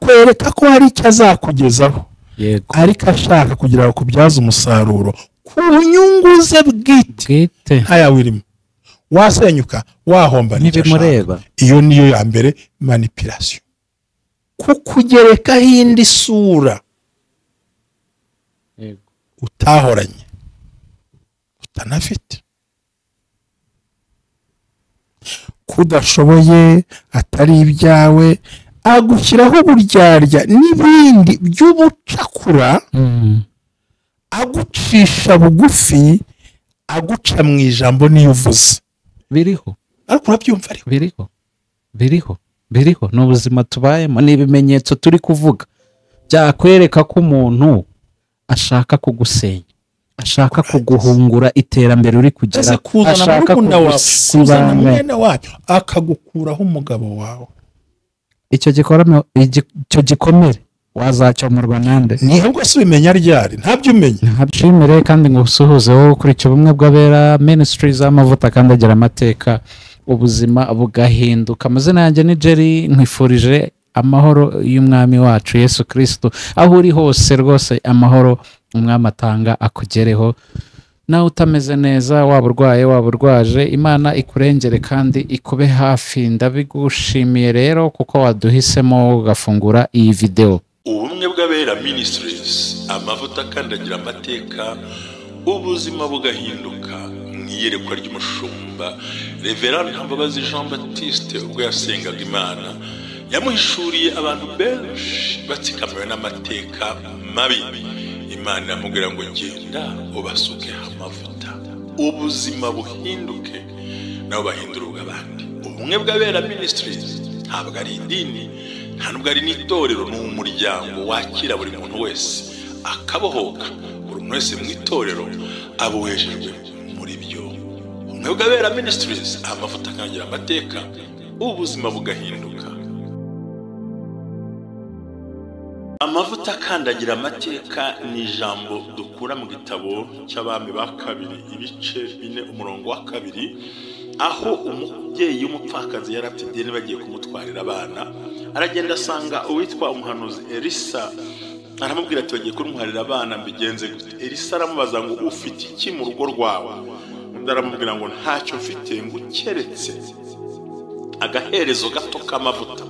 Akwereka ko hari icyo azakugezaho. Yego. Ariko ashaka kugira ngo kubyaze umusaruro ku nyungu ze bwite. Ntayawe irimo. Wasenyuka, wahomba ntibimureba. Iyo niyo ya mbere manipulation. Kukugerekaho indi sura. Yego. Utahoranye. Utanafite. Kudashoboye, atari ibyawe, agushyiraho uburyarya n'ibindi by'ubucakura, agucisha bugufi, aguca mu ijambo niyo uvuze. Biriho. Ariko urabyumva ariko. Biriho. Biriho. Biriho. Ni ubuzima tubayemo, ni ibimenyetso turi kuvuga. Byakwereka ko umuntu ashaka kugusenya, ashaka kuguhungura iterambere uri kugera, ashaka kugusibana mwene wacu, akagukuraho umugabo wawe. Icyo gikomere wazacyomorwa nande? Ntabwo se ubimenya ryari? Ntabyo umenya. Ntabishimire kandi ngo usuhuze wowe ukurikiye Ubumwe bw'Abera Ministries z'amavuta kandi agira amateka, ubuzima bugahinduka. Amazina yanjye ni Jerry, nkwifurije amahoro y'Umwami wacu Yesu Kristo. Aho uri hose rwose amahoro Umwami atanga akugereho. Nawe utameze neza, waba urwaye, waba urwaje, Imana ikurengere kandi ikube hafi. Ndabigushimiye rero kuko waduhisemo ugafungura iyi video. Ubumwe bw'Abera Ministries, amavuta akandagira amateka, ubuzima bugahinduka. Mu iyerekwa ry'umushumba Reverend Ntambabazi Jean Baptiste ubwo yasengaga Imana, yamuhishuriye abantu benshi batsikamiwe n'amateka mabi. Imana iramubwira ngo genda ubasuke amavuta, ubuzima buhinduke, nabo bahindura ubw'abandi. Ubumwe bw'Abera Ministries ntabwo ari idini, nta nubwo ari n'itorero, ni umuryango wakira buri muntu wese akabohoka. Buri muntu wese mu itorero abohejejwe muri byo. Ubumwe bw'Abera Ministries, amavuta akangira amateka, ubuzima bugahinduka. Amavuta akandagira amateka ni ijambo dukura mu gitabo cy'Abami ba kabiri ibice 4 umurongo wa 2, aho umubyeyi w'umupfakazi yari afite ideni bagiye kumutwarira abana, aragenda asanga uwitwa umuhanuzi Elisa, aramubwira ati bagiye kumutwarira abana mbigenze gute? Elisa aramubaza ngo ufite iki mu rugo rwawe? Undi aramubwira ngo ntacyo mfite, ngo keretse agaherezo gato k'amavuta.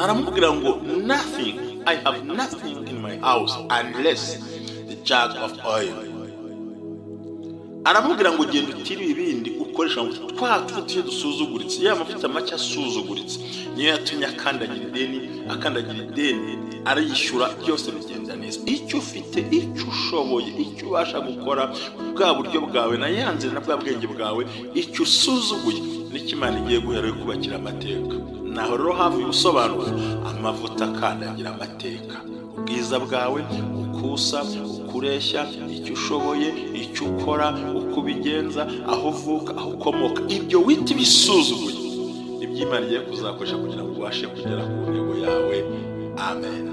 Aramubwira ngo nothing, I have nothing in my house unless the jug of oil. Aramubwira ngo genda utire ibindi ukoresha ngo twa tuti dusuzuguritse, ya mavuta make asuzuguritse niyo yatumye akandagira ideni, akandagira ideni arayishyura, byose bigenda neza. Icyo ufite, icyo ushoboye, icyo ubasha gukora, bwa buryo bwawe na yanze na bwa bwenge bwawe, icyo usuzuguye nicyo Imana igiye guhera kubakira amateka. Naho rero hafi ubusobanuro, amavuta akandagira amateka, ubwiza bwawe, ukusa, ukureshya, icyo ushoboye, icyo ukora, uko ubigenza, aho uvuka, aho ukomoka, ibyo wita ibisuzuguye ibyo Imana igiye kuzakoresha kugira ngo ubashe kugera ku ntego yawe. Amen.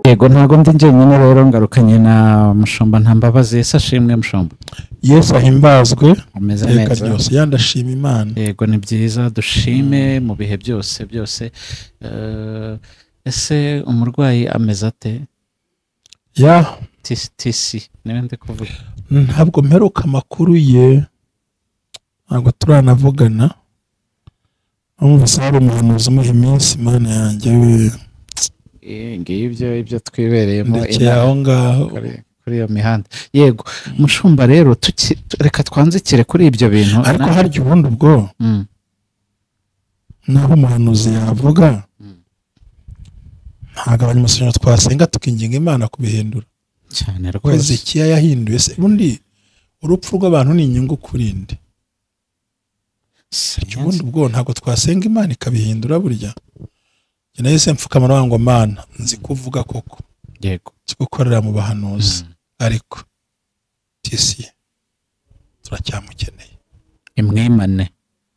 Yego, ntabwo ndi njyenyine rero, ngarukanye na Mushumba Ntambabazi. Yesu ashimwe Mushumba. Yesu ahimbazwe. Umeze neza ryose, yandashima Imana. Yego, ni byiza dushime mu bihe byose byose. Ese umurwayi ameze ate? Ya TC niwe ndi kuvuga. Ntabwo mperuka amakuru ye, ntabwo turanavugana. Numvise hari umuhanuzi umuha iminsi, Imana yanjye we. Ngibyo ibyo twibereyemo aho ngaho kuri iyo mihanda. Yego Mushumba, rero reka twanzikire kuri ibyo bintu. Ariko harya ubundi ubwo naho umuhanuzi yavuga, ntabwo abanyamusenyo twasenga tukinginga Imana kubihindura cyane rwose. Hezekiya yahinduye se ubundi urupfu rw'abantu ni inyungu kurinde. Ubundi ubwo ntabwo twasenga Imana ikabihindura burya. Nahise mfukamana ngo Mana nzi kuvuga koko. Yego. Nzi gukorera mu bahanuzi, ariko TC turacyamukeneye. Imwimane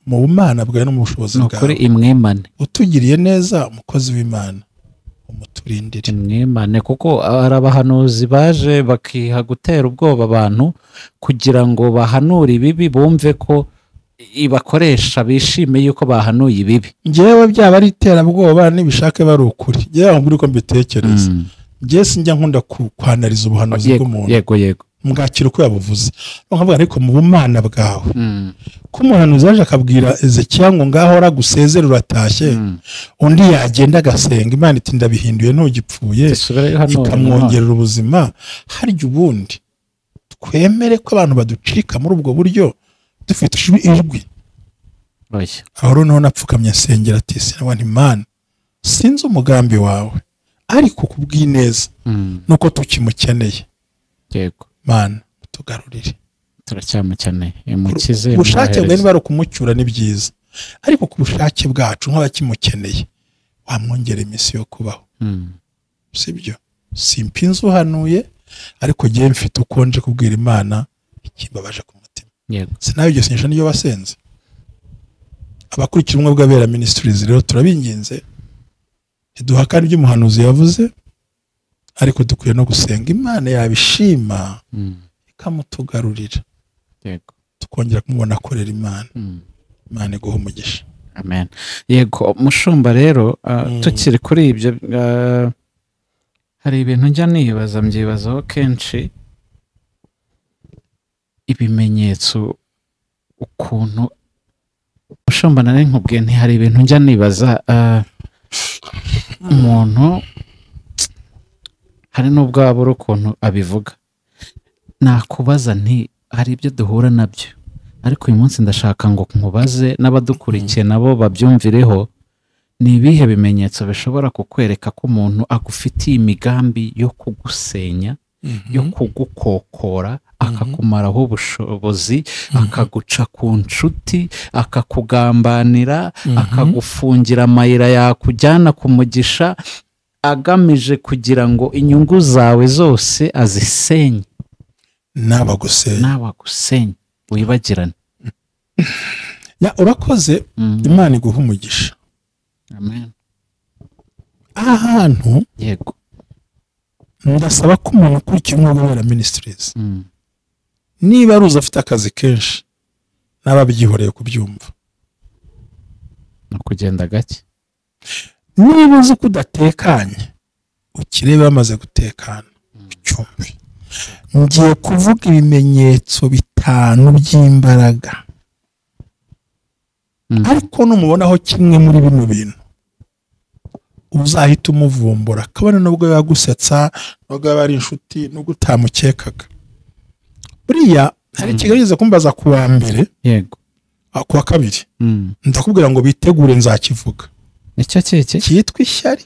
mu bumana bwawe no mu bushobozi bwawe. Nukuri imwimane. Utugiriye neza umukozi w'Imana, umuturindire. Imwimane, kuko hari abahanuzi baje bakiha gutera ubwoba abantu kugira ngo bahanure ibibi, bumve ko ibakoresha bishime yuko bahanuye ibibi. Njyewe byaba ari iterabwoba nibishake bari ukuri, njyewe nkubwira uko mbitekereza. Njyewe sinjya nkunda kwanariza ubuhanuzi bw'umuntu. Yego yego. Mwakira uko yabuvuze. Nkavuga ariko mu bumana bwawe. Ko umuhanuzi yaje akabwira Ezekiya ngo ngaho ragusezera uratashye, undi yagenda agasenga Imana iti ndabihinduye ntugipfuye, ikamwongerera ubuzima. Harya ubundi twemere ko abantu baducika muri ubwo buryo dufite ijwi. Aho noneho napfukamye nsengera ati sinabona Imana, sinzi umugambi wawe ariko kubw'ineza nuko tukimukeneye. Yego. Mana tugarurire, turacyamukeneye, imukize. Ubushake bwe niba ari ukumucyura ni byiza, ariko ku bushake bwacu nk'abakimukeneye wamwongera iminsi yo kubaho. Sibyo, simpinze uhanuye, ariko gihe mfite uko nje kubwira Imana ikimbabaje ku mutima. Yego. Sinawe iryo sengesho niyo basenze. Abakurikira Ubumwe bw'Abera Ministries rero turabinginze, ntiduhakane ibyo umuhanuzi yavuze, ariko dukwiye no gusenga Imana yabishima ikamutugarurira. Yego. Tukongera kumubona akorera Imana. Imana iguhe umugisha. Amen. Yego mushumba rero, tukiri kuri ibyo, hari ibintu njya nibaza, mbyibazaho kenshi, ibimenyetso ukuntu mushumba nari nkubwiye nti hari ibintu njya nibaza, umuntu hari n'ubwo abura ukuntu abivuga. Nakubaza nti hari ibyo duhura nabyo, ariko uyu munsi ndashaka ngo nkubaze n'abadukurikiye nabo babyumvireho, ni ibihe bimenyetso bishobora kukwereka ko umuntu agufitiye imigambi yo kugusenya, yo kugukokora, akakumaraho ubushobozi, akaguca ku nshuti, akakugambanira, akagufungira amayira yakujyana ku mugisha, agamije kugira ngo inyungu zawe zose azisenye, n'abagusenye wibagirane. Ya urakoze. Imana iguhe umugisha. Amen. Ahantu yego ndasaba ko umuntu ukurikira Ubumwe bw'Abera Ministries, niba aruzi afite akazi kenshi n'ababyihoreye kubyumva, no kugenda gake. Niba uzi ko udatekanye, ukirebe bamaze gutekana ucyumve. Ngiye kuvuga ibimenyetso 5 by'imbaraga, ariko numubonaho kimwe muri bino bintu uzahita umuvumbura, kabone nubwo yagusetsa, nubwo yaba ari inshuti, nubwo utamukekaga. Buriya hari ikigaragaza kumbaza ku wa mbere, yego, ku wa kabiri, ndakubwira ngo bitegure nzakivuga. Nicyo kiki cyitwa ishyari,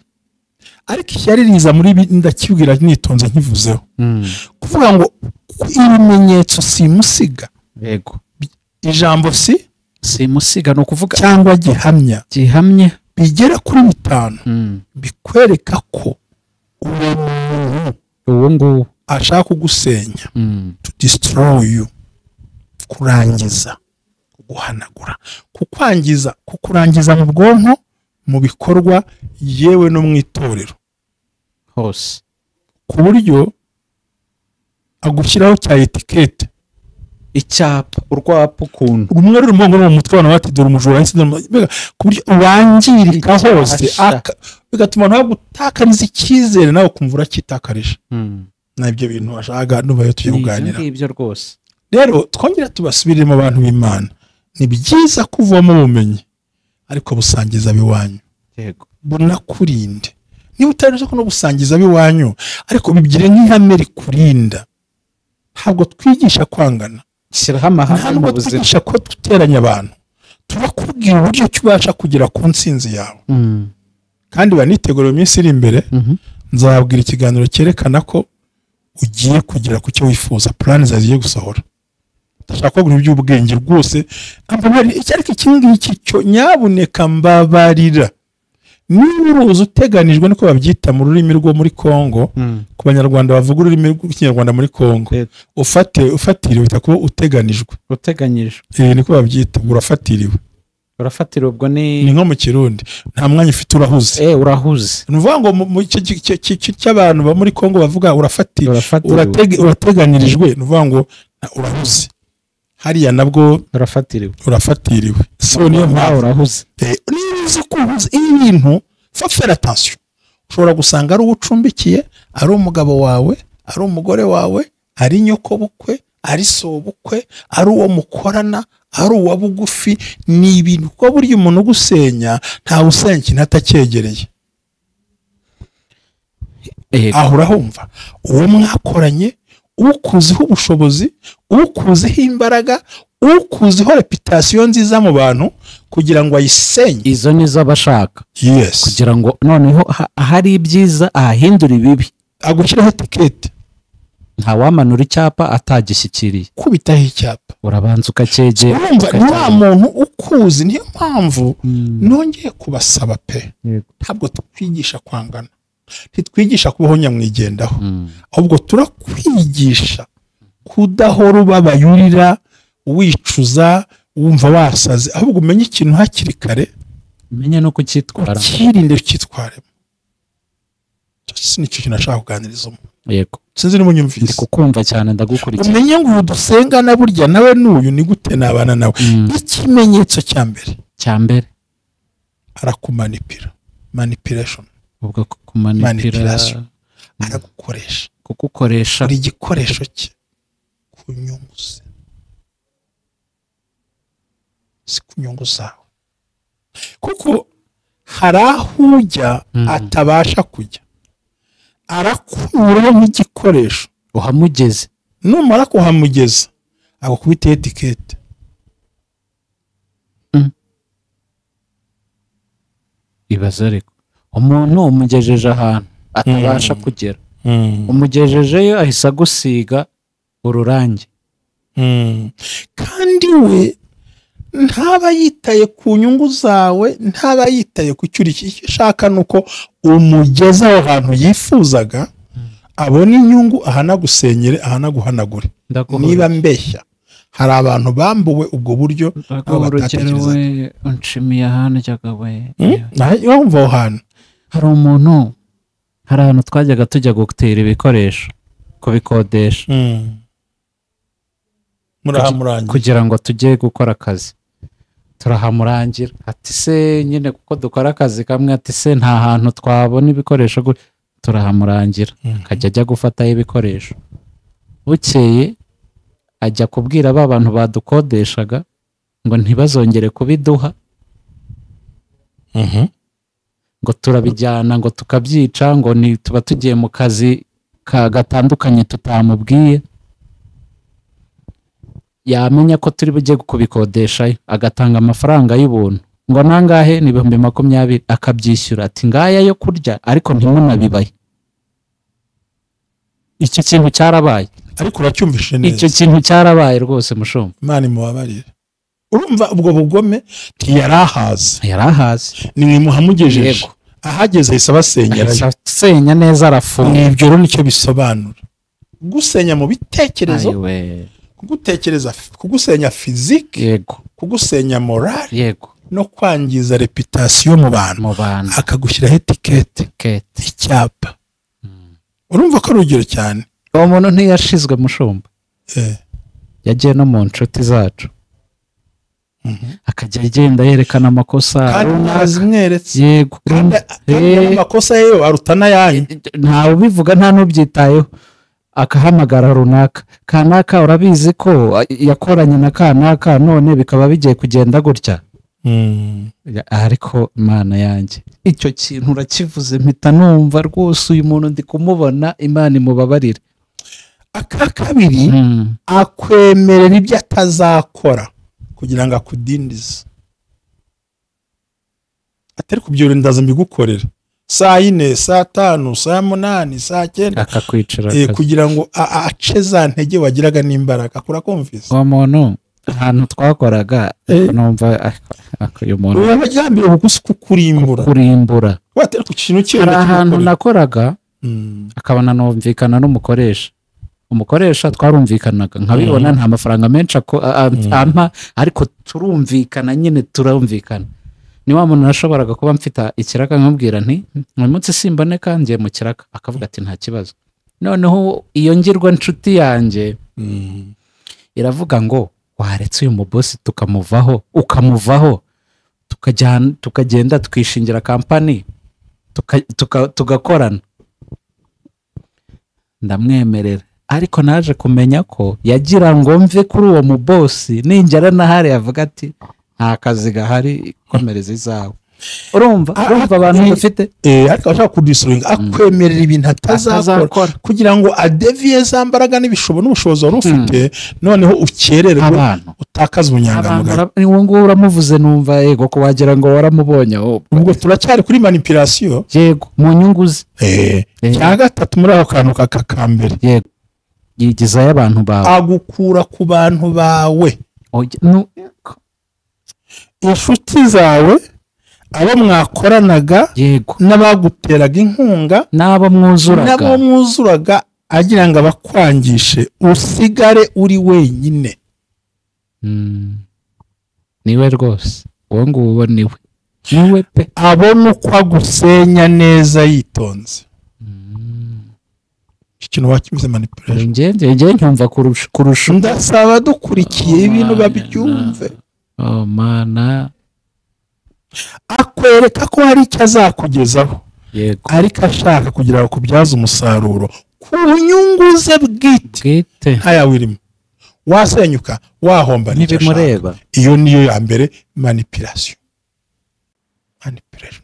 ariko ishyari riza muri ndakibwira nitonze nkivuzeho. Kuvuga ngo ibimenyetso simusiga. Yego. Ijambo si simusiga ni ukuvuga cyangwa gihamya, gihamye bigera kuri 5 bikwereka ko uwo muntu uwo nguwo ashaka kugusenya, to destroy you, kurangiza, kuguhanagura, kukwangiza, kukurangiza mu bwonko, mu bikorwa, yewe no mu itorero hose, ku buryo agushyiraho cya etikete, icyapa, urwapa, ukuntu rumwe ruri mu mu mutwe abantu bati dore umujura, ku buryo wangirika hose, bigatuma nawe gutakariza icyizere, nawe ukumva uracyitakarije. Nabyo bintu bashaka nubayo tugiye kuganira ibyo rwose. Rero twongera tubasubirire mu bantu b'Imana, ni byiza kuvoma ubumenyi ariko busangiza abiwanyu. Yego. Bunakurinde. Niba utari ko no busangiza abiwanyu, ariko bibgire nk'ihame rikurinda. Ntabwo twigisha kwangana, shyiraho amahame mu buzima, twigisha ko duteranya abantu, turakubwira uburyo ubasha kugera ku ntsinzi yawe. Kandi banitegura iminsi iri imbere, nzababwira ikiganiro cyerekana ko ugiye kugera ku cyo wifuza, plan zawe zigiye gusohora. Ndashaka kubabwira iby'ubwenge rwose, ariko iki ngiki cyo nyabuneka mbabarira. Niba uruzi uteganijwe, niko babyita mu rurimi rwo muri Kongo, ku banyarwanda bavuga ururimi rw'ikinyarwanda muri Kongo, ufatiriwe bita kuba uteganijwe. Uteganyijwe. Niko babyita, urafatiriwe. Urafatiriwe ubwo ni nko mu Kirundi, nta mwanya ufite, urahuze. Urahuze. Ni ukuvuga ngo mu cy'abantu ba muri Kongo bavuga urafatiriwe, urateganirijwe, ni ukuvuga ngo urahuze. Hariya nabwo urafatiriwe. Urafatiriwe. So niyo mpamvu urahuze. Niba uzi ko uhuze ibintu, faut faire attention. Ushobora gusanga ari uwucumbikiye, ari umugabo wawe, ari umugore wawe, ari nyoko bukwe, ari sobukwe, ari uwo mukorana, ari uwa bugufi. Ni ibintu ko burya umuntu ugusenya ntawe usenya ikintu atacyegereye. Aho urahumva uwo mwakoranye, ukuziho ubushobozi, ukuziho imbaraga, ukuziho reputation nziza mu bantu kugira ngo ayisenye. Izo nizo abashaka. Yes. Kugira ngo noneho ahari ibyiza ahahindura ibibi. Agushyiraho etikete. Nta wamanura icyapa atagishyikiriye. Kubitaho icyapa. Urabanza ukacyegera. Urumva ni wa muntu ukuzi. Niyo mpamvu nongeye kubasaba pe. Ntabwo tukwigisha kwangana. Ntitwigisha kubaho nyamwigendaho. Ahubwo turakwigisha kudahora ubabayurira, wicuza, wumva wasaze. Ahubwo umenye ikintu hakiri kare, umenye no kucyitwara, ukirinde ucyitwaremo. Nicyo kintu nashaka kuganiriza umuntu. Yego. Sinzi niba unyumvise. Ndi kukumva cyane, ndagukurikira. Umenye ngo uyu dusengana burya nawe n'uyu ni gute nabana nawe. Ikimenyetso cya mbere. Cya mbere. Arakumanipira. Manipulation. Ubwo kumanipira, aragukoresha, kugukoresha buri gikoresho cye ku nyungu ze, si ku nyungu zawe, kuko hari aho ujya atabasha kujya, arakuraho nk'igikoresho uhamugeze. Numara kuhamugeza agukubita etikete. Ibaze ariko umuntu umugejeje ahantu atabasha kugera, umugejejeyo ahise agusiga ururange. Kandi we ntaba yitaye ku nyungu zawe, ntaba yitaye ku cyo ushaka, nuko umugeza aho hantu yifuzaga, abona inyungu, ahanagusenyere, ahanaguhanagure. Niba mbeshya, hari abantu bambuwe ubwo buryo. Urugero unshimiye ahantu cyagawe. Wumva aho hantu hari umuntu, hari ahantu twajyaga tujya gutera ibikoresho, kubikodesha kugira ngo tujye gukora akazi. Turahamurangira ati se nyine kuko dukora akazi kamwe, ati se nta hantu twabona ibikoresho, turahamurangira akajya ajya gufatayo ibikoresho. Bukeye ajya kubwira ba bantu badukodeshaga ngo ntibazongere kubiduha, ngo turabijyana, ngo tukabyica, ngo ni tuba tugiye mu kazi gatandukanye tutamubwiye. Yamenya ko turi bujye kubikodeshayo agatanga amafaranga y'ubuntu, ngo nangahe ni 20,000, akabyishyura ati ngaya yo kurya, ariko ntimunabibaye. Icyo kintu cyarabaye. Ariko uracyumvishe neza. Icyo kintu cyarabaye rwose mushumba. Imana imubabarire. Urumva ubwo bugome ntiyarahaze. Yarahaze. Ni muhamugejeje. Ahageze ahise abasenyera. Asenya neza arafunga. Ibyo rero nicyo bisobanura. Gusenya mu bitekerezo. Kugutekereza, kugusenya physique. Yego. Kugusenya morale. Yego. No kwangiza reputation mu bantu. Mu bantu. Akagushyiraho etikete. Icyapa. Urumva ko urugero cyane. Uwo muntu ntiyashizwe mushumba. Yagiye no mu nshuti zacu. Akajya agenda yerekana amakosa. Kandi azimweretse. Yego. Kandi amakosa yewe aruta n'ayanyu. Ntawe ubivuga, nta n'ubyitayeho. Akahamagara runaka. Kanaka urabizi ko yakoranye na kanaka, none bikaba bigiye kugenda gutya. Ariko Imana yanjye, icyo kintu urakivuze mpita numva rwose uyu muntu ndi kumubona, Imana imubabarire. Aka kabiri, akwemerera ibyo atazakora kugira ngo akudindize. Atari kubyura ndaza mbigukorera saa 4, saa 5, saa 8, saa 9, akakwicara kugira ngo ace za ntege wagiraga n'imbaraga. Akura kumvise uwo muntu ahantu twakoraga, numva uyu muntu urabajyambira kukurimbura. Kurimbura. Watera ku kintu cye. Hari ahantu nakoraga akabana numvikana n'umukoresha. Umukoresha twarumvikanaga nkabibona nta mafaranga menshi ampa, ariko turumvikana nyine, turumvikana. Ni wa muntu nashoboraga kuba mfite ikiraka nkamubwira nti uyu munsi simboneka ngiye mu kiraka, akavuga ati nta kibazo. Noneho iyo ngirwa nshuti yanjye iravuga ngo Waretse uyu mubosi tukamuvaho, ukamuvaho, tukagenda tukishingira kampani, tugakorana. Ndamwemerera. Ariko naje kumenya ko yagira ngo mve kuri uwo mubosi, ningera nahari avuga ati nta kazi gahari, komereza izawe. Urumva abantu bafite ariko ashaka kudisuringa, akwemerera ibintu atazakora kugira ngo adeviye za mbaraga n'ibishobo n'ubushobozi wari ufite, noneho ukererwe utakaza ubunyangamugayo. Uwo nguwo uramuvuze numva yego ko wagira ngo waramubonye. Ubwo turacyari kuri manipulation. Yego, mu nyungu ze. Cya gatatu muri ako kantu kakambere. Yego, yigizayo abantu bawe, agukura ku bantu bawe, inshuti zawe, abo mwakoranaga, n'abaguteraga inkunga, n'abo mwuzuraga, agira ngo abakwangishe, usigare uri wenyine. Niwe rwose, uwo nguwo niwe, niwe pe. Abona uko agusenya neza yitonze. Ikintu wakimuze manipulation. Nge ncyumva kurusha. Ndasaba dukurikiye ibintu babyumve. Oh mana. Akwereka ko hari icyo azakugezaho, yego, ariko ashaka kugira ngo kubyaze umusaruro ku nyungu ze bwite, ntayawe irimo. Wasenyuka, wahomba, ntibimureba. Iyo niyo ya mbere, manipulation. Manipulation.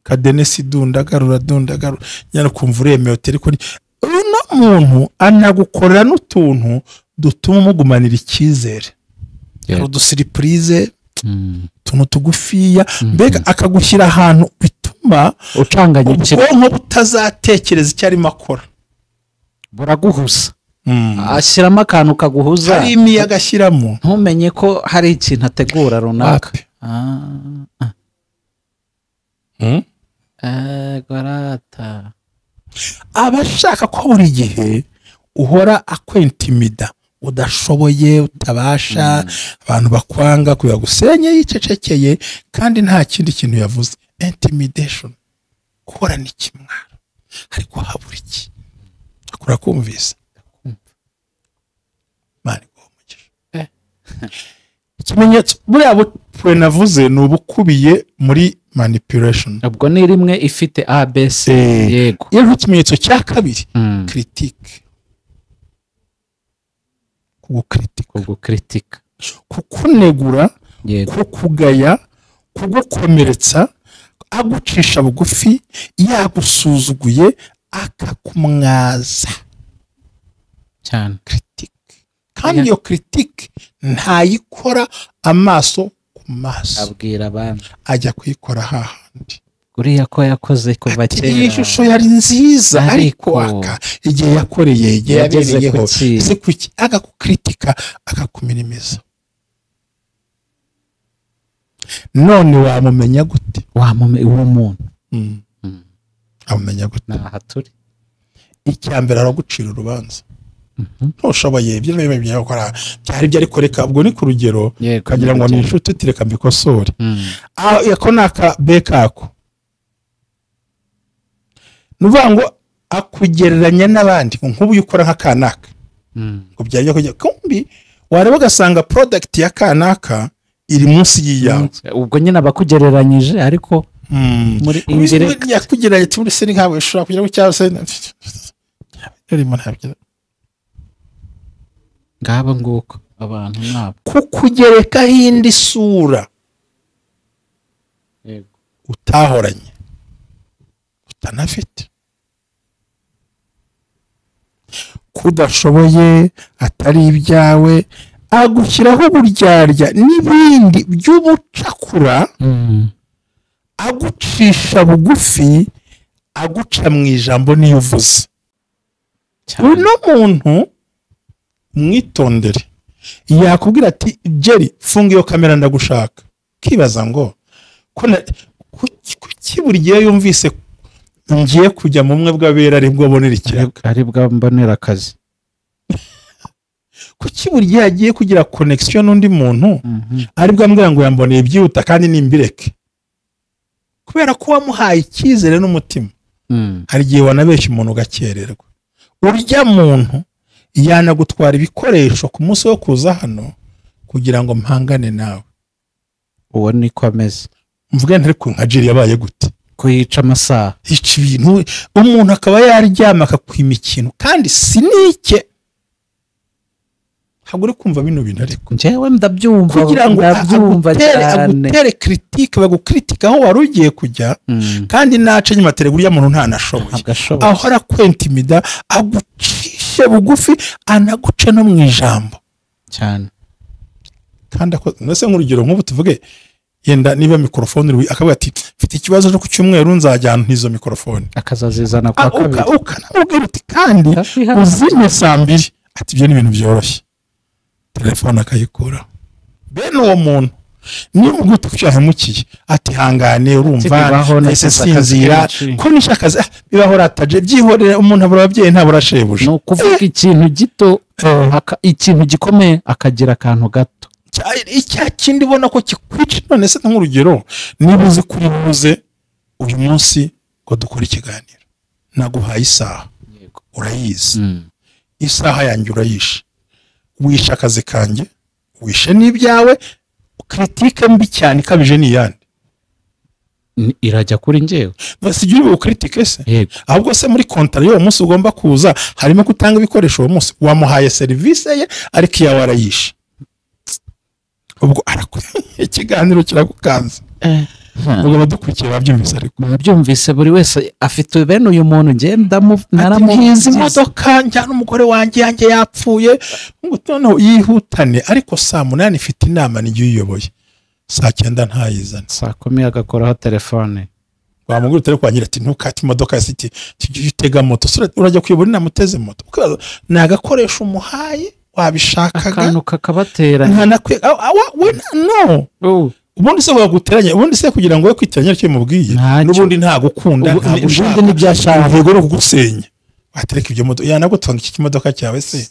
Kadenesi dundagarura dundagarura, nyana kumva uremewe ariko uno muntu anagukorera n'utuntu dutuma umugumanira icyizere, udusiripurize, utuntu tugufiya, mbega akagushyira ahantu bituma ucanganyikira, ubwonko butazatekereza icyo arimo akora, buraguhuza. Ashyiramo akantu kaguhuza, hari imiyaga ashyiramo, ntumenye ko hari ikintu ategura runaka. Garata aba ashaka ko buri gihe uhora akwentimida, udashoboye, utabasha, abantu bakwanga, kugira gusenye yicecekeye kandi nta kindi kintu yavuze. Intimidation, guhora n'ikimwaro, ariko habura iki? Akura kumvise. Mani gomugisha. Ikimenyetso buriya bupwe navuze ni ubukubiye muri manipulation. Ubwo ni rimwe ifite ABC. Yego. Iyo ikimenyetso cya kabiri, critique. Kugukritika, kukunegura, kukugaya, kugukomeretsa, agucisha bugufi, yagusuzuguye, akakumwaza cyane. Critique. Kandi iyo critique ntayikora amaso ku maso, abwira abandi, ajya kuyikora hahandi. Uriya ko yakoze kuva kera, iyi shusho yari nziza, ariko aka igihe yakoreye, igihe yabereyeho, se kuki agakukritika, akakuminimiza. None wamumenya gute? Wamumenya uwo muntu amumenya gute? Aha turi. Icya mbere aragucira urubanza, ntushoboye ibyo bimwe gukora byari byo, ariko reka ubwo ni ku rugero, ukagira ngo ni inshuti, tireka mbikosore. Ako ni aka B kako. Nuvuga ngo akugereranya n'abandi, nk'ubu ukora nka kanaka, ngo byajya kujya kumbi, wareba ugasanga product ya kanaka iri munsi y'iyawe. Ubwo nyine abakugereranyije, ariko muri indirect yakugereranya muri se nkawe ushobora kugira ngo cyangwa se urimo ntabyo. Ngabo nguko abantu nabo kukugerekaho indi sura, yego, utahoranye, utanafite, kudashoboye, atari ibyawe, agushyiraho uburyarya n'ibindi by'ubucakura, agucisha bugufi, aguca mu ijambo niyo uvuze. Uno muntu mwitondere, yakubwira ati Jerry funga iyo kamera ndagushaka, kibaza ngo kuki buri gihe yumvise ngiye kujya mu mwe bw'abera aribwo abonera ikiraka, aribwo mbonera akazi. Kuki buri gihe agiye kugira connection n'undi muntu aribwo ambwira ngo yamboneye byihuta kandi nimbireke? Kubera ko wamuhaye icyizere n'umutima. Hari igihe wanabeshya umuntu ugakererwa. Urya muntu Yanagutwara ibikoresho ku munsi wo kuza hano kugira ngo mpangane nawe. Uwo niko ameze. Mvuge ntari ku nka Jerry yabaye gute? Kuyica amasaha. Yica ibintu, umuntu akaba yaryama akakwima ikintu kandi sinike. Ntabwo uri kumva bino bintu ariko. Njyewe ndabyumva, kugira ngo agutere critique, bagukritika aho wari ugiye kujya, kandi nace nyuma tere burya muntu ntanashoboye. Ahora kwentimida, agucishe bugufi, anaguce no mu ijambo. Cyane. Kandi nase nk'urugero nk'ubu tuvuge yenda niba microphone uri akavuga ati mfite ikibazo cyo ku cyumweru nzajyana ntizo microphone, akazazizana kwa kabiri, ukanamubwira uti kandi uzime saa mbiri, ati ibyo ni ibintu byoroshye, telefone akayikura. Bene uwo muntu niba ugutucyahemukiye ati hangane urumva nahise sinzira ko nishakaze bibaho rataje byihorere, umuntu abura ababyeyi ntabura shebuje. No kuvuga ikintu gito ikintu gikomeye akagira akantu gato icya kindi ubona ko kikwica. None se nk'urugero niba uzi kuri buze uyu munsi ko dukora ikiganiro, naguhaye isaha urayizi, isaha yanjye urayishe, wishe akazi kanjye, wishe n'ibyawe, critique mbi cyane ikabije ni yandi irajya kuri njyewe. Basi uri critique se, ahubwo se muri contrat y'uwo munsi ugomba kuza harimo kutanga ibikoresho uwo munsi, wamuhaye service ye ariko iyawe arayishe. Ubwo ikiganiro kiragukanze. Ubwo badukurikiye babyumvise, ariko babyumvise buri wese afite bene uyu muntu ngenda naramuhize imodoka njyana umugore wanjye yanjye yapfuye ngo noneho yihutane, ariko saa 8 ifite inama n'igihe uyoboye, saa 9 ntayizane, saa 10 agakoraho telefone wamugura utari kwangira ati ntukate imodoka ya city utega moto, urajya kuyobora inama uteze moto, ni agakoresho umuhaye wabishakaga akantu kakabatera no. Ubundi se waguteranya, ubundi se kugira ngo we kwiteranya icyo mubwiye n'ubundi nta gukunda nta gushaka n'ibyashaka intego no kugusenya, watereka ibyo moto yanagutanga iki kimodoka cyawe se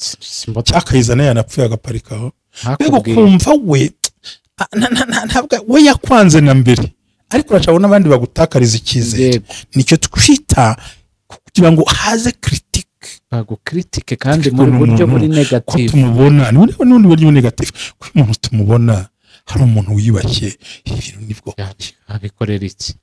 cyakayizana yanapfuye agaparikaho. Mbega kumva we ntabwo we yakwanze na mbere, ariko uracabona abandi bagutakariza icyizere. Nicyo twita kugira ngo haze critique, bagukritike kandi muri buryo muri negative. Tumubona n'ubundi buryo negative, ko umuntu tumubona hari umuntu wiyubashye ibintu nibwo abikorera iki?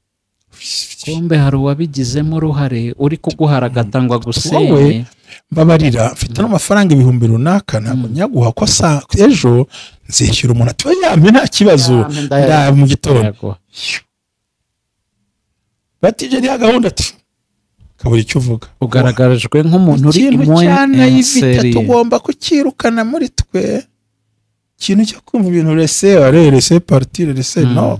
Kumbe hari uwabigizemo uruhare uri kuguharagata ngo agusenye. Mbabarira mfite n'amafaranga ibihumbi runaka ntabwo nyaguha ko saa ejo nzishyura umuntu ati yamye nta kibazo nda mu gitondo. Batije ya gahunda ati kaburi icyo uvuga ugaragarijwe nk'umuntu uri imwe tugomba kukirukana muri twe. Ikintu cyo kumva ibintu laisser aller, laisser partir, laisser no.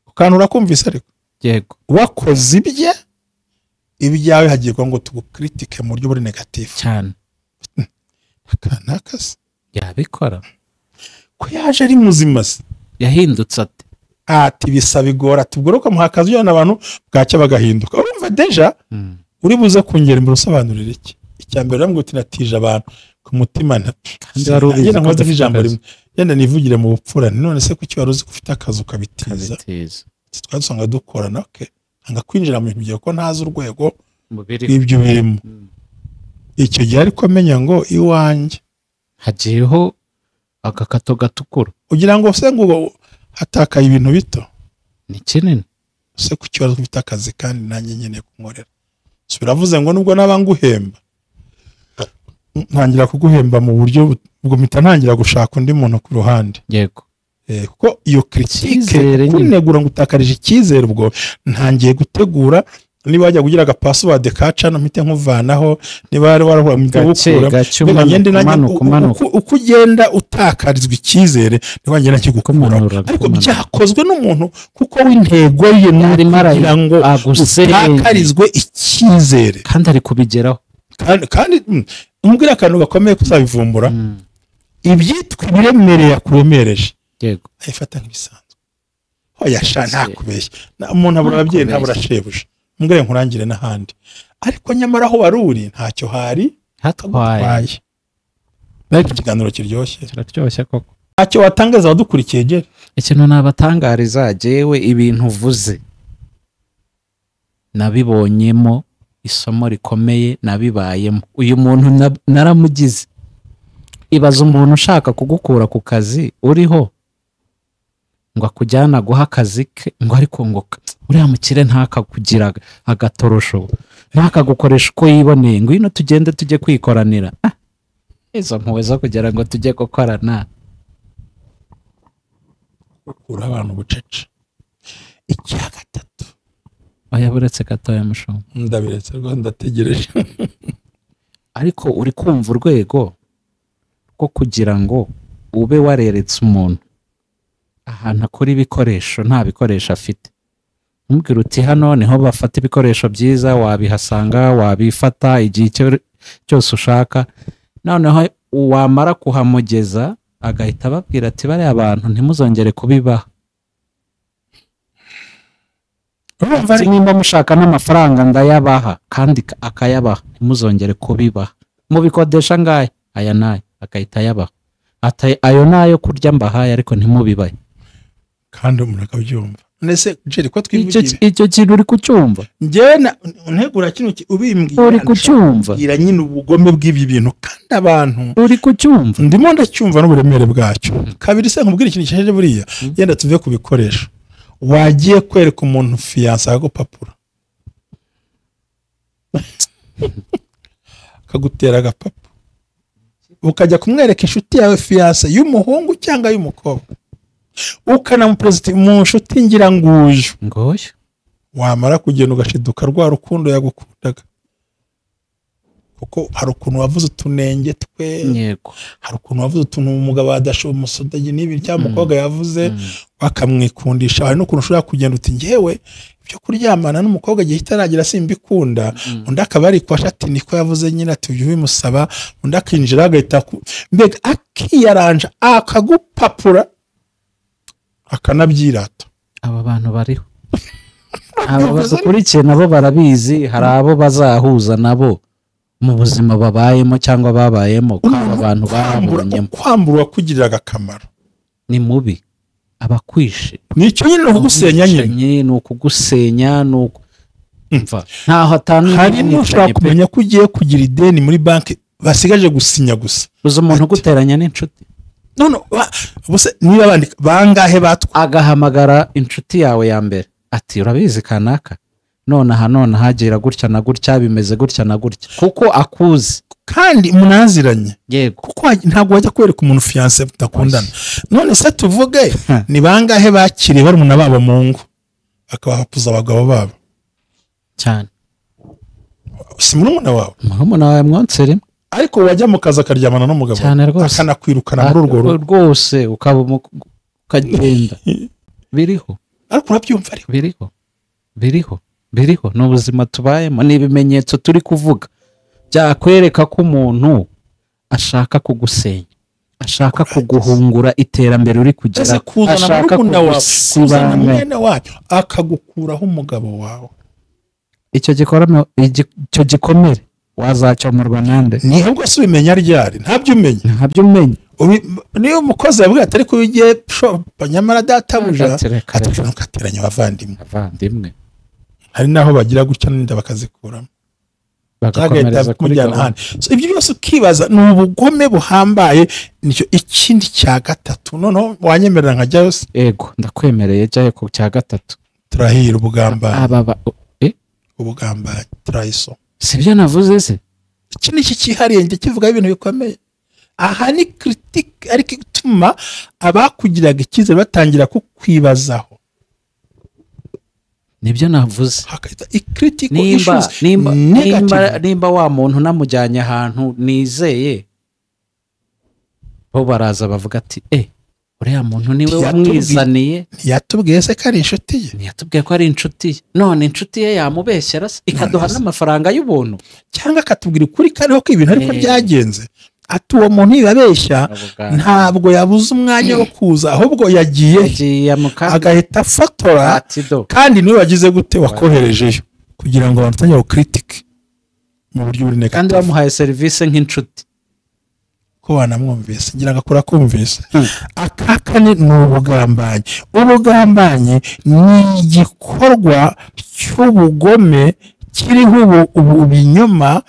Ukantu urakumvise ariko. Yego. Wakoze ibye ibyawe hagirwa ngo tugukritike mu buryo buri negative cyane. Akanakase yabikora. Ko yaje ari muzima se. Yahindutse ate? Ati bisaba igora tubworoka muhakazi ujyana abantu bwacya bagahinduka. Urumva deja uri buze kongera imbere usobanurira iki? Icya mbere urambwira uti natije abantu ku mutima kandi wari ubizi ko udafite ijambo rimwe yenda nivugire mu bupfura none se kuki wari uzi ko ufite akazi ukabitiza? Twadusanga dukorana okay, anga kwinjira mu bintu byawe ko ntazi urwego rw'ibyo birimo. Icyo gihe ariko amenya ngo iwanjye hagiyeho agakato gatukura ugira ngo se ngo hatakaye ibintu bito ni kinini se kuki wari ufite akazi kandi nanjye nkeneye kunkorera. So biravuze ngo nubwo naba nguhemba ntangira kuguhemba mu buryo ubwo mpita ntangira gushaka undi muntu ku ruhande. Yego. Kuko iyo critique kunegura ngo utakarije icyizere ubwo ntangiye gutegura niba wajya kugira aga password ka channel mpite nkuvanaho, niba wari warahura mpite gukura ngende nanjye uko ugenda utakarizwa icyizere niba ngenda kigukura, ariko byakozwe n'umuntu kuko w'intego ye kugira ngo utakarizwe icyizere kandi ari kubigeraho. Kandi umbwira akantu gakomeye kuzabivumbura ibyitwa ibiremereye yakuremereje. Yego. Ayifata nk'ibisanzwe. Hoya sha ntakubeshya. Umuntu abura ababyeyi ntabura shebuje. Mbwire nkurangire n'ahandi. Ariko nyamara aho wari uri ntacyo hari hatwaye. Mbega ikiganiro kiryoshye. Kiraryoshye koko. Ntacyo watangaza abadukurikiye gere. Ikintu nabatangariza jewe ibintu uvuze nabibonyemo Isomo rikomeye nabibayemo. Uyu muntu naramugize. Ibaza umuntu ushaka kugukura ku kazi uriho ngo akujyana guha akazi ke, ngo ariko ngo uriya mukire ntakakugira agatorosho, ntakagukoresha uko yiboneye, ngwino tugende tujye kwikoranira. Izo mpuwe zo kugira ngo tujye gukorana. Gukura abantu bucece. Icya gatatu. Oya buretse gatoya mushumba. Ndabiretse rwose ndategereje. Ariko uri kumva urwego rwo kugira ngo ube wareretse umuntu ahantu akora ibikoresho nta bikoresho afite. Umubwira uti hano niho bafata ibikoresho byiza, wabihasanga, wabifata igihe cyose ushaka. Noneho wamara kuhamugeza agahita ababwira ati bariya abantu ntimuzongere kubibaha. Nimba mushaka n'amafaranga ndayabaha, kandi akayabaha, ntimuzongere kubibaha. Mubikodesha ngahe? Aya nayo, akahita ayabaha. Ati ayo nayo kurya mbahaye ariko ntimubibahe. Kandi umuntu akabyumva. Nese Jerry ko twivugira icyo kintu uri kucyumva? Njye ntegura kino ubimbwira uri kucyumva. Ira nyine ubugome bw'ibi bintu kandi abantu uri kucyumva. Ndimo ndacyumva n'uburemere bwacyo. Kabiri se nkubwira ikintu cyashaje buriya, yenda tuve ku bikoresho. Wagiye kwereka umuntu fiancé agapapura akagutera agapapu, ukajya kumwereka inshuti yawe fiancé y'umuhungu cyangwa y'umukobwa, ukanamupresent mu nshuti ngira nguyu ngoyo, wamara kugenda ugashiduka rwa rukundo yagukundaga. Kuko hari ukuntu wavuze utunenge twe, yego, hari ukuntu wavuze utuntu umugabo adashoboye umusodaji n'ibi cyangwa umukobwa yavuze bakamwikundisha. Hari n'ukuntu ushobora kugenda uti ngewe ibyo kuryamana n'umukobwa igihe kitaragira simbikunda, undi akaba ari kwasha ati niko yavuze nyine ati uyu bimusaba, undi akinjira agahita mbega akiyaranja akagupapura akanabyirata. Aba bantu bariho, aba badukurikiye nabo barabizi, hari abo bazahuza nabo mu buzima babayemo cyangwa babayemo, ko abantu babonyemo. Kwambura kugirira akamaro ni mubi, abakwishe nicyo nyine ukugusenya nyine, ni ukugusenya, ni ukumva ntaho atanu. Hari n'ushobora kumenya ko ugiye kugira ideni muri banki basigaje gusinya gusa, uzi umuntu uguteranya n'inshuti. None bose niba bandika bangahe batwa, agahamagara inshuti yawe ya mbere ati urabizi kanaka none aha none hagira gutya na gutya, bimeze gutya na gutya, kuko akuzi kandi munaziranye. Yego, kuko ntabwo wajya kwereka umuntu fiancé mutakundana. None se tuvuge ni bangahe bakiriye barumuna babo mu ngo bakabahapuza abagabo babo cyane? Si murumuna wawe, murumuna wawe mwonsere, ariko wajya mu kazi akaryamana n'umugabo akanakwirukana muri urwo rugo rwose, ukaba ukagenda. Biriho, ariko urabyumva, ariko biriho, biriho, biriho. Ni ubuzima tubayemo, ni ibimenyetso turi kuvuga byakwereka ko umuntu ashaka kugusenya, ashaka kuguhungura iterambere uri kugira, ashaka kugusibana mwene wacu akagukuraho umugabo wawe. Icyo gikomere wazacyomorwa nande? Ni ahubwo se ubimenya ryari? Ntabyo umenya, ntabyo umenya. Niyo umukozi yabwiye atari ko ugiye shopa nyamara databuja atukateranya abavandimwe. Abavandimwe hari naho bagira gutya n'inda bakazikuramo bagakomereza kuri gahunda. So ibyo byose ukibaza ni ubugome buhambaye. Nicyo ikindi cya gatatu. Noneho wanyemerera nkajyayo se? Yego ndakwemereye, jyayo ku cya gatatu. Turahira ubugambanyi. Ubugambanyi turayiso. Sibyo navuze se? Iki ni cyihariye njye kivuga ibintu bikomeye. Aha ni critique ariko ituma abakugiraga icyizere batangira kukwibazaho. Nibyo navuze. Nimba wa muntu namujyanye ahantu nizeye, bo baraza bavuga ati uriya muntu niwe wamwizaniye, ntiyatubwiye se ko ari inshuti ye, ntiyatubwiye ko ari inshuti ye, none inshuti ye yamubeshyera se ikaduha n'amafaranga y'ubuntu, cyangwa akatubwira ukuri kariho ko ibintu ariko byagenze. Ati uwo muntu yibabeshya ntabwo yabuze umwanya wo kuza, ahubwo yagiye agahita afotora, kandi niwe wagize gute wakoherejeyo kugira ngo abantu batangira critique mu buryo buri negative, kandi bamuhaye service nk'inshuti. Ko wanamwumvise ngira ngo akora kumvise. Akakane ni ubugambanyi. Ubugambanyi ni igikorwa cy'ubugome Kiriho ubu binyoma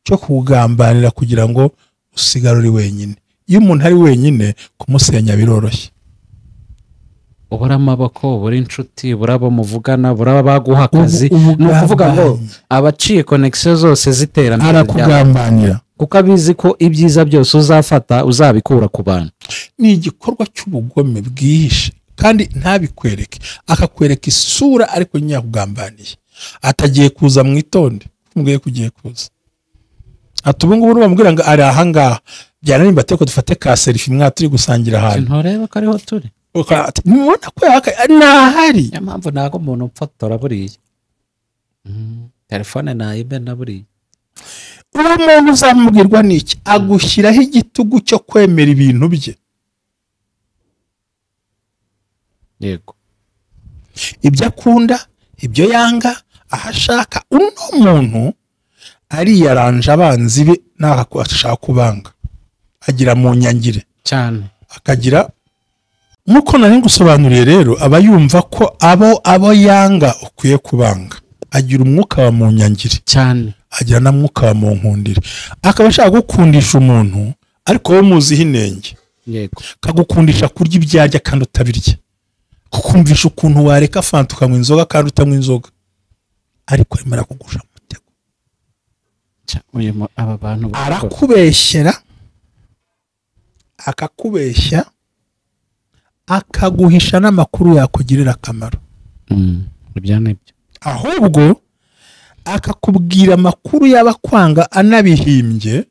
cyo kugambanira kugira ngo usigare uri wenyine. Iyo umuntu ari wenyine kumusenya biroroshye. Ubura amaboko, ubura inshuti, ubura abo muvugana, ubura abaguha akazi. Ni ukuvuga ngo abaciye connection zose z'iterambere arakugambanira, kuko abizi ko ibyiza byose uzafata uzabikura ku bantu. Ni igikorwa cy'ubugome bwihishe kandi ntabikwereke, akakwereka isura ariko nyakugambaniye. Atagiye kuza mwitonde, kumubwiye kugiye kuza. Ati ubu ngubu bamubwira ngo ari aha ngaha, byananimba ateko dufate ka selfie mwa turi gusangira ahantu. Ntoreba ko ariho turi. Mubona ko nahari. Niyo mpamvu ntago umuntu upfotora buriya. Telefone nayimena buriya. Uwo muntu uzamubwirwa n'iki? Agushyiraho igitugu cyo kwemera ibintu bye. Yego. Ibyo akunda, ibyo yanga, aho ashaka. Uno muntu ariyaranje abanzi be n'aho ashaka kubanga. Agira mu nyangire cyane. Akagira nkuko nari ngusobanuriye rero, aba yumva ko abo yanga ukwiye kubanga. Agira umwuka wa mu nyangire cyane, agira na mwuka wa mu nkundire. Akaba ashaka gukundisha umuntu ariko wowe muziho inenge. Yego. Kagukundisha kurya ibyarya kandi utabirya. Kukumvisha ukuntu wareka fanta ukanywa inzoga kandi utanywa inzoga. Ariko arimo arakugusha mu mutego. Aba bantu arakubeshyera, akakubeshya, akaguhisha n'amakuru yakugirira akamaro. Ibyo nibyo. Ahubwo akakubwira amakuru y'abakwanga anabihimbye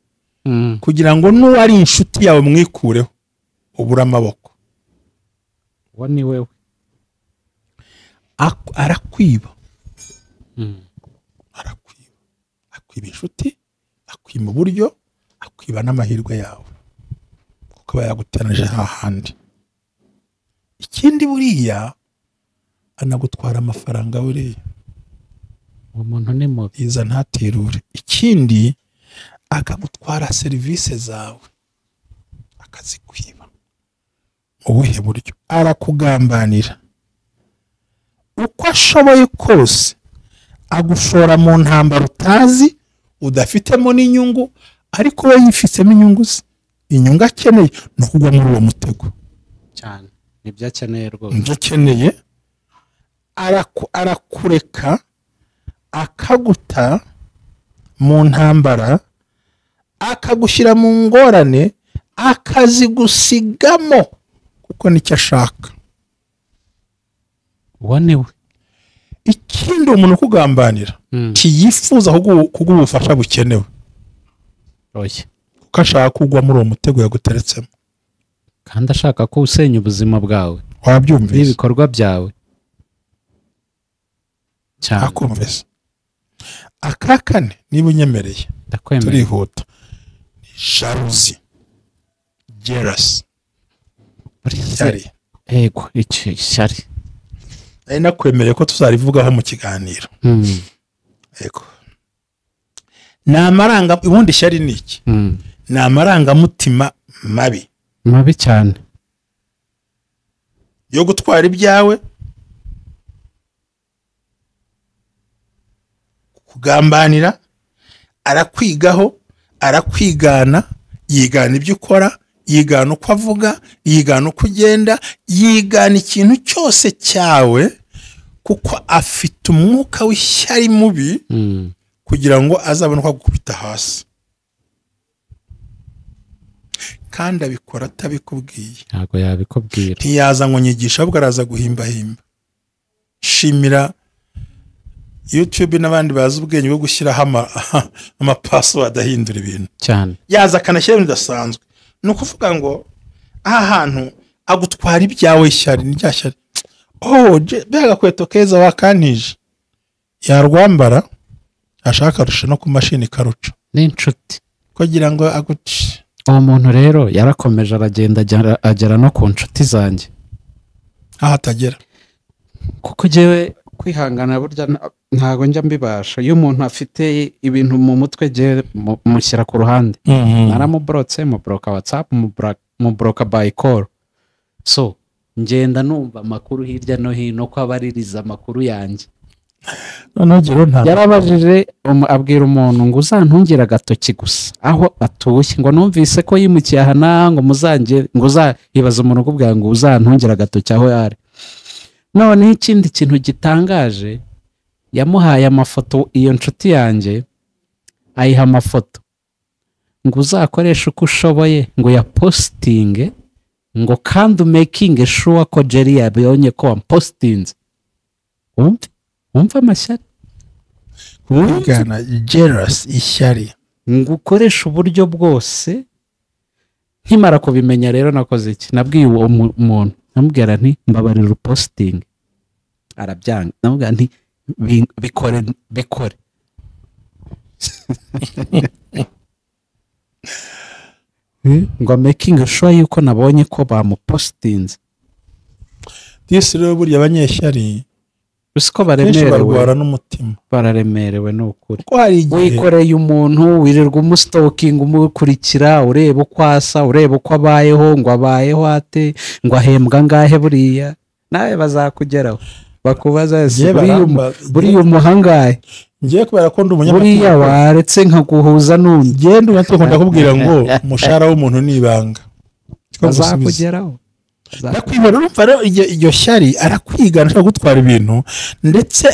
kugira ngo n'uwari inshuti yawe mwikureho ubura amaboko. Uwo ni wewe. Arakwiba. Arakwiba. Akwiba inshuti, akwiba uburyo, akwiba n'amahirwe yawe. Kuko aba yaguteranije hahandi. Ikindi buriya anagutwara amafaranga buriya. Umuntu ni mubi. Iza ntaterure. Ikindi akagutwara serivisi zawe akazikwiba. Mu buhe buryo? Arakugambanira uko ashoboye kose, agushora mu ntambara utazi, udafitemo n'inyungu, ariko we yifitemo inyungu ze. Inyungu akeneye ni ukugwa muri uwo mutego cyane. Nibyo akeneye rwose. Nibyo akeneye. Arakureka akaguta mu ntambara, akagushyira mu ngorane, akazigusigamo kuko nicyo ashaka. Uwo ni we. Ikindi umuntu ukugambanira ntiyifuza kuguha ubufasha bukenewe. Oya. Kuko ashaka kugwa muri uwo mutego yaguteretsemo. Kandi ashaka ko usenya ubuzima bwawe. Wabyumvise? N'ibikorwa byawe. Cyane. Akumvise. Aka kane niba unyemereye. Ndakwemera. Turihuta. Jalousie. Jealous. Ishyari. Yego, iki ishyari. Nari nakwemereye ko tuzarivugaho mu kiganiro. Yego. Ni amaranga, ubundi ishyari ni iki? Ni amarangamutima mabi. Mabi cyane. Yo gutwara ibyawe, kugambanira, arakwigaho, arakwigana, yigana ibyo ukora, yigana uko avuga, yigana uko ugenda, yigana ikintu cyose cyawe, kuko afite umwuka w'ishyari mubi kugira ngo azabone uko agukubita hasi. Kandi abikora atabikubwiye. Ntabwo yabikubwira. Ntiyaza ngo nyigisha, ahubwo araza guhimbahimba. Shimira YouTube n'abandi bazi ubwenge bwo gushyiraho ama password ahindura ibintu cyane. Yaza akanashyira ibintu bidasanzwe. Ni ukuvuga ngo aha hantu agutwara ibyawe ishyari ni rya shyari. Oh, bega kweto keza wakantije. Yarwambara ashaka arusha no ku mashini karuca. N'inshuti. Kugira ngo aguce. Uwo muntu rero yarakomeje aragenda agera no ku nshuti zanjye. Aho atagera. Kuko jewe kwihangana burya ntago njya mbibasha. Iyo umuntu afite ibintu mu mutwe je mushyira ku ruhande. Naramubrotse, mubroka WhatsApp, mubroka by call. So ngenda numva amakuru hirya no hino ko abaririza amakuru yanjye. Yarabajije abwira umuntu ngo uzantungire agatoki gusa aho atuye, ngo numvise ko yimukiye aha na ngo muzange, ngo uzayibaza umuntu ukubwira ngo uzantungire agatoki aho yari. Noneho ikindi kintu gitangaje, yamuhaye amafoto iyo nshuti yanjye, ayiha amafoto ngo uzakoreshe uko ushoboye ngo ya postinge, ngo kandi umakinge sure ko Jerry yabonye ko wampostinze. Wumva amashyari, kwigana, jealous, ishyari, ngo ukoreshe uburyo bwose. Nkimara kubimenya rero nakoze iki? Nabwiye uwo muntu, namubwira nti mbabarira uposting, arabyanga. Namubwira nti bikore bikore. Ngo making sure yuko nabonye ko bamupostinze. Disi rero burya abanyeshyari usiko baremerewe, barwara n'umutima, bararemerewe n'ukuri. Wikoreye umuntu wirirwa umustalking, umukurikira, ureba uko asa, ureba uko abayeho, ngo abayeho ate, ngo ahembwa ngahe, buriya nawe bazakugeraho bakubaza ese buriya umuhangaye. Ngiye kubera ko ndi umunyamategeko, buriya waretse nkaguhuza n'undi. Ngiye ndi umunyamategeko, ndakubwira ngo umushahara w'umuntu ni ibanga, bazakugeraho. Ndakwibona. Urumva rero iryo shyari arakwigana, ashaka gutwara ibintu ndetse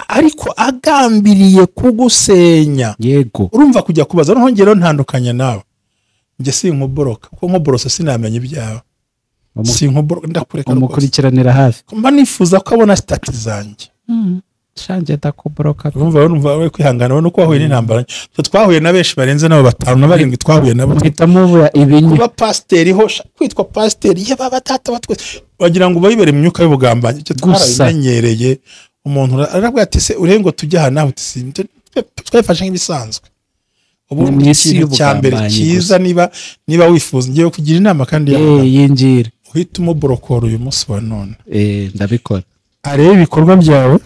ariko agambiriye kugusenya. Yego. Urumva kujya kubaza noneho ngero ntandukanye nawe, njye sinkuboroka kuko nkuborose sinamenya ibyawe, sinkuboroka, ndakureka rwose, umukurikiranira hafi, mba nifuza ko abona stati zanjye. Shanjye ndakuboroka. Urumva we kwihangana nuko wahuye n'intambara. Twahuye na benshi barenze nabo 5 na 7 twahuye nabo. Mpitamo ibinya. Kuba pasiteri ho, kwitwa pasiteri ye baba tata batwese bagira ngo bayibere mu myuka y'ubugambanyi. Icyo twarabimenyereye. Umuntu arabwira ati se ure ngo tujye aha nawe uti twafashe nk'ibisanzwe. Ubu ni ikintu cya mbere cyiza, niba wifuza ngiye kugira inama kandi yinjira uhita umuborokora uyu munsi wa none. Ndabikora. Arebe ibikorwa byawe,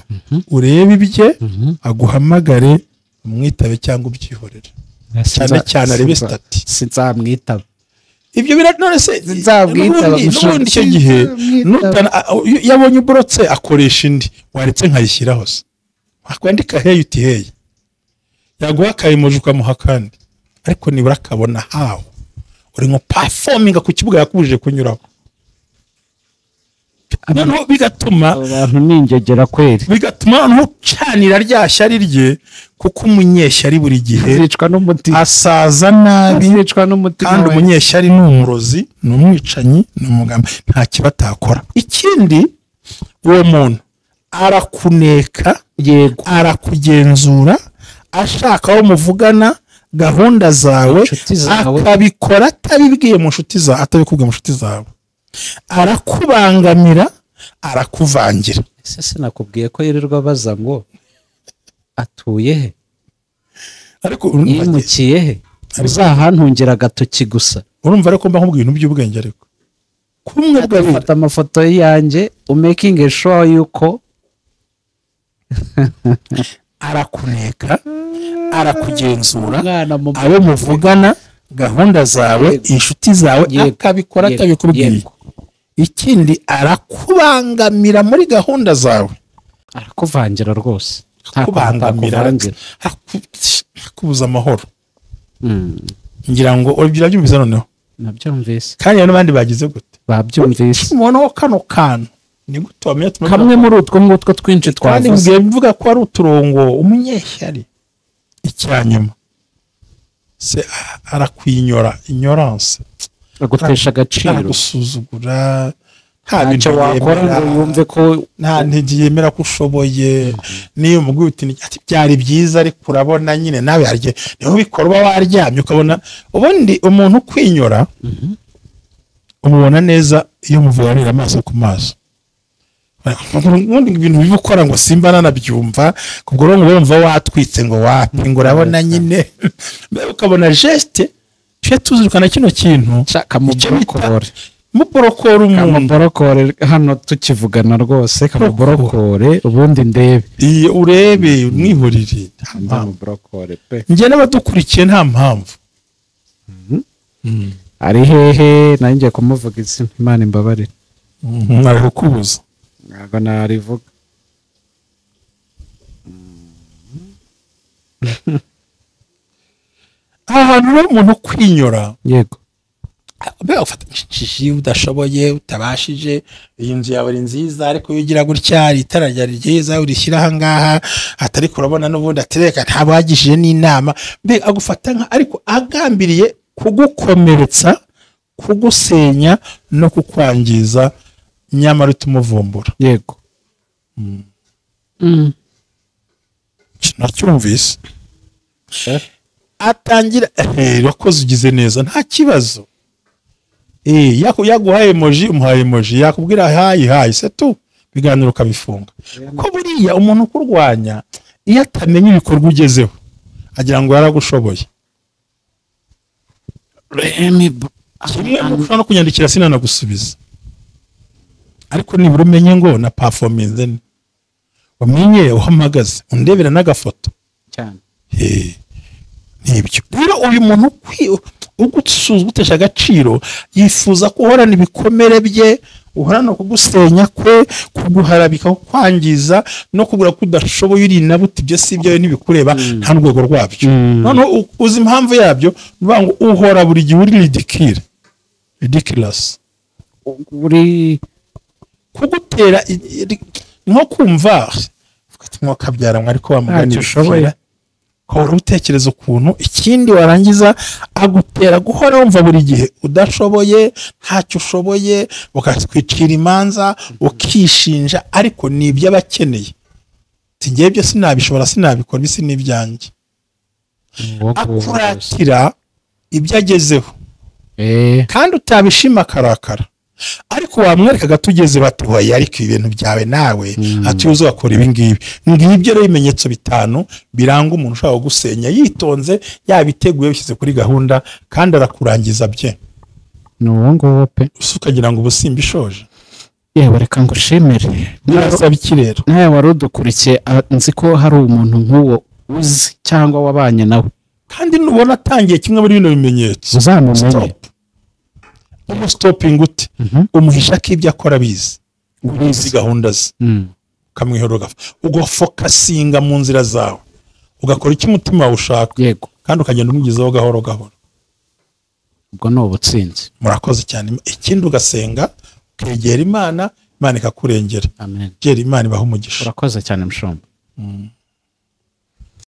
urebe ibye, aguhamagare, umwitabe cyangwa ubyihorere. Cyane cyane arebe stati. Sinzamwitaba. Ibyo bira none se sinzamwitaba. N'ubundi icyo gihe yabonye uborotse akoresha indi, waretse nkayishyiraho se. Wakwandika hey uti hey. Yaguha akayemoje ukamuha kandi. Ariko nibura akabona hawo uri nko performing ku kibuga yakubujije kunyuraho. Noneho bigatuma abantu ningegera kweri, bigatuma noneho canira rya shyari rye, kuko umunyeshyari buri gihe zicwa n'umutima, asaza nabi, zicwa n'umutima. Kandi umunyeshyari ni umurozi, ni umwicanyi, ni umugamba, nta kibatakora. Ikindi uwo muntu arakuneka, yego, arakugenzura, ashaka aho muvugana gahunda zawe, akabikora atabibwiye mu nshuti zawe, atabikubwiye mu nshuti zawe. Arakubangamira, arakuvangira. Ese sinakubwiye ko yirirwa baza ngo atuye he, ariko yimukiye he, uzahantungira agatoki gusa. Urumva ariko mba nkubwiye ibintu by'ubwenge, ariko kumwe bwafata amafoto yanjye umaking sure yuko arakuneka, arakugenzura, abo muvugana gahunda zawe, inshuti zawe, akabikora atabikubwiye. Ikindi arakubangamira muri gahunda zawe, arakuvangira rwose, akubangamira, akubuza amahoro. Ngira ngo urabyumvise noneho. Nabyumvise. Kandi n'abandi bagize gute babyumvise. Umuntu kano kantu ni gute wamenya kamwe muri utwo ngutwo twinshi twavuze. Kandi ngiye mvuga ko ari uturongo umunyeshyari. Icyanyuma se arakwinyora, ignorance, agutesha agaciro, aragusuzugura, nta bintu wakora ngo yumve ko nta ntege yemera ko ushoboye. Niyo umubwiye uti byari byiza ariko urabona nyine nawe harye niho bikorwa waryamye ukabona. Ubundi umuntu kwinyora umubona neza iyo muvuganira amaso ku maso. Ubundi ibintu bibukora ngo simba nanabyumva, kubwo rero ngo wumva watwitse ngo wapi ngo urabona nyine, ukabona geste. Tujye tuzirikana kino kintu, kamuborokore, muborokore umuntu, kamuborokore hano tukivugana rwose, kamuborokore ubundi ndebe, urebe umwihorere, kamuborokore pe. Njye n'abadukurikiye nta mpamvu ari hehe nanjye kumuvuga izina, Imana imbabarire, ari kukubuza, ntabwo narivuga. Aha hantu rero umuntu kwinyora, yego, ufata injiji, udashoboye, utabashije, iyi nzu yawe ari nziza ariko iyo ugira gutya itara ryari ryiza urishyira aha ngaha, atari kurabona n'ubundi atereka ntabwo wagishije n'inama, mbe agufata nka, ariko agambiriye kugukomeretsa, kugusenya no kukwangiza, nyamara utumuvumbura. Yego. Nacyumvise atangira wakoze ugize neza nta kibazo, yaguhaye emoji umuhaye emoji, yakubwira hayi hayi setu, biganiro ukabifunga. Ko buriya umuntu ukurwanya iyo atamenya ibikorwa ugezeho agira ngo yaragushoboye. Kimwe ushobora no kunyandikira sinanagusubiza, ariko nibura umenye ngo na performance ni umenye uhamagaze undebera n'agafoto cyane. Nibyo rero uyu muntu ugutesha agaciro yifuza ko uhorana ibikomere bye, uhorana kugusenya kwe, kuguharabika, kukwangiza no kubura ko udashoboye, uri na buti ibyo si ibyawe ntibikureba, nta rwego rwabyo. Noneho uzi impamvu yabyo, uvuga ngo uhora buri gihe uri ridiculous, uri kugutera nko kumva mwakabyara ariko wamugani ushoboye, ukahora utekereza ukuntu ikindi warangiza agutera guhora wumva buri gihe udashoboye, ntacyo ushoboye, ukakwicira imanza, ukishinja, ariko ni ibyo abakeneye. Ngiye byo sinabishobora, sinabikora, bisi n'ibyanjye. Akuratira ibyo agezeho kandi utabishima akarakara, ariko wamwereka gatugeze bati hoya ariko ibintu byawe nawe ati uzakora ibi ngibi. Ngibyo rero ibimenyetso bitanu biranga umuntu ushaka gusenya yitonze, yabiteguye, bishyize kuri gahunda, kandi arakurangiza bye. Ni uwo nguwo pe, ukagira ngo ubusimba ishoje. Yewe reka ngushimire. Birasaba iki rero? Nawe wari udukurikiye, nzi ko hari umuntu nk'uwo uzi cyangwa wabanye nawe, kandi nubona atangiye kimwe muri bino bimenyetso uzamumenye. Umustopinga ute? Umuhisha ko ibyo akora abizi, ubizi gahunda ze, ukamwihora, ugafokasinga mu nzira zawe, ugakora icyo umutima wawe ushaka, kandi ukagenda umugezaho gahoro gahoro. Ubwo ni ubutsinzi. Murakoze cyane. Ikindi ugasenga, ukegera Imana, Imana ikakurengera. Amen. Gera Imana ibahe umugisha. Urakoze cyane mushumba.